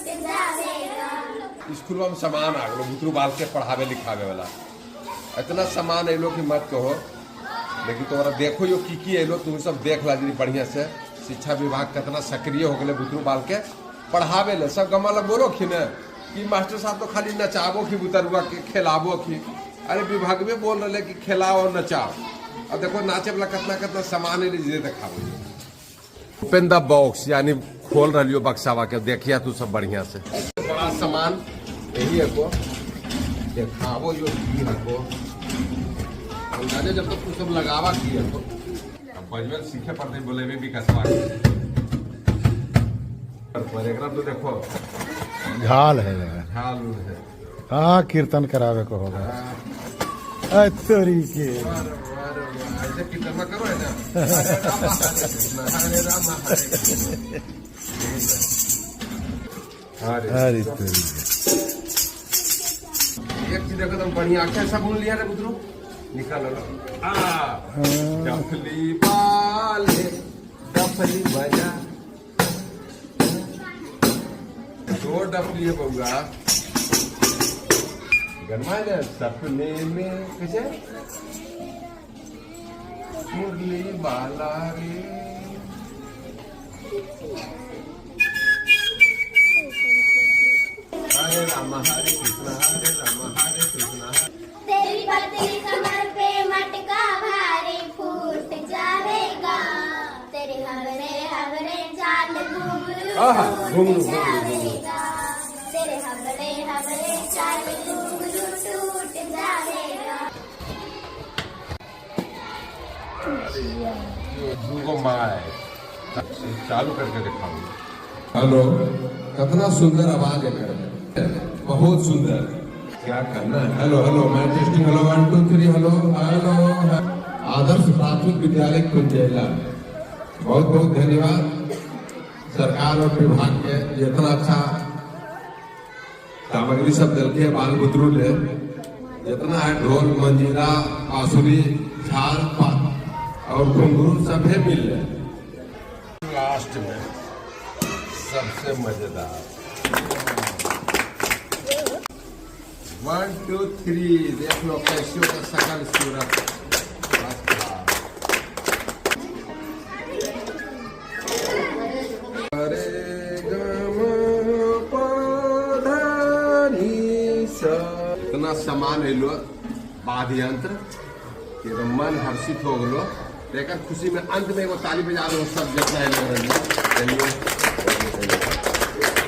टूट जावेगा। स्कूल में सामान आ गलो बुतरू बाल के पढ़ावे लिखावे वाला। इतना सामान अलो कि मत कहो, लेकिन तोरा देखो यो की की अलो, तू सब देख ला जरी बढ़िया से। शिक्षा विभाग कितना सक्रिय हो गए बुतरू बाल के पढ़ावे ले। सब गमा लग बोलो खी ने कि मास्टर साहब तो खाली नचाबो खी, बुतरुआ के खेलाबो खी। अरे विभाग में बोल रहे कि खेलाओ और नचाओ। अब देखो नाचे वाला कितना कितना सामान है जे देखाबो। ओपन द बॉक्स, यानी खोल रही हो बक्सावा के, देखिया तू सब बढ़िया से। बड़ा सामान यही है को देखाबो जो की है को अंदाजे जब तक तू सब लगावा की है को। अब बजबे सीखे पड़ते, बोलेबे भी कसवा के पर एकरा तो देखो। झाल है। झाल उल है। हाँ, कीर्तन करावे को होगा। अरे तोरी के। अरे वाह, अरे वाह, ऐसे कीर्तन में करो है ना, हरे रामा हरे कृष्णा हरे रामा हरे कृष्णा हरे। अरे तोरी के। एक चीज देखो तुम बढ़िया, कैसा बुन लिया रे बुतरू, निकाल लो आ डफली बाले डफली बजा। दो डफली है बउआ। गरमा है सपने में कैसे मुरली बाला रे। हरे रामा हरे कृष्णा हरे रामा हरे कृष्णा। तेरी पतली कमर पे मटका भारी फूट जावेगा। तेरे हवरे हवरे चाल घुंघरू आहा, टूट घुंघरू, घुंघरू। जावेगा। तेरे हवरे हवरे चाल घुंघरू टूट जावेगा। दूगो माय चालू करके दिखाऊंगा। हेलो, कितना सुंदर आवाज है कर, बहुत सुंदर। क्या करना है? हेलो हेलो, मैं testing, hello, 1 2 3, hello hello. आदर्श प्राथमिक विद्यालय कुंजेला, बहुत बहुत धन्यवाद सरकार और विभाग के, जितना अच्छा सामग्री सब दिल के बाल बुतरू ले। जितना है ढोल, मंजीरा, बांसुरी, झाल और घुंघरू सब है मिल रहे। लास्ट में सबसे मजेदार, 1 2 3, देख लो कैसियो का शकल सूरत। First class। अरे गम पधनी सा। इतना सामान अलो वाद्य यंत्र कि एकदम मन हर्षित हो गलो। एकर खुशी में अंत में एगो ताली बजा दो सब जितना है लग रही। चलिए।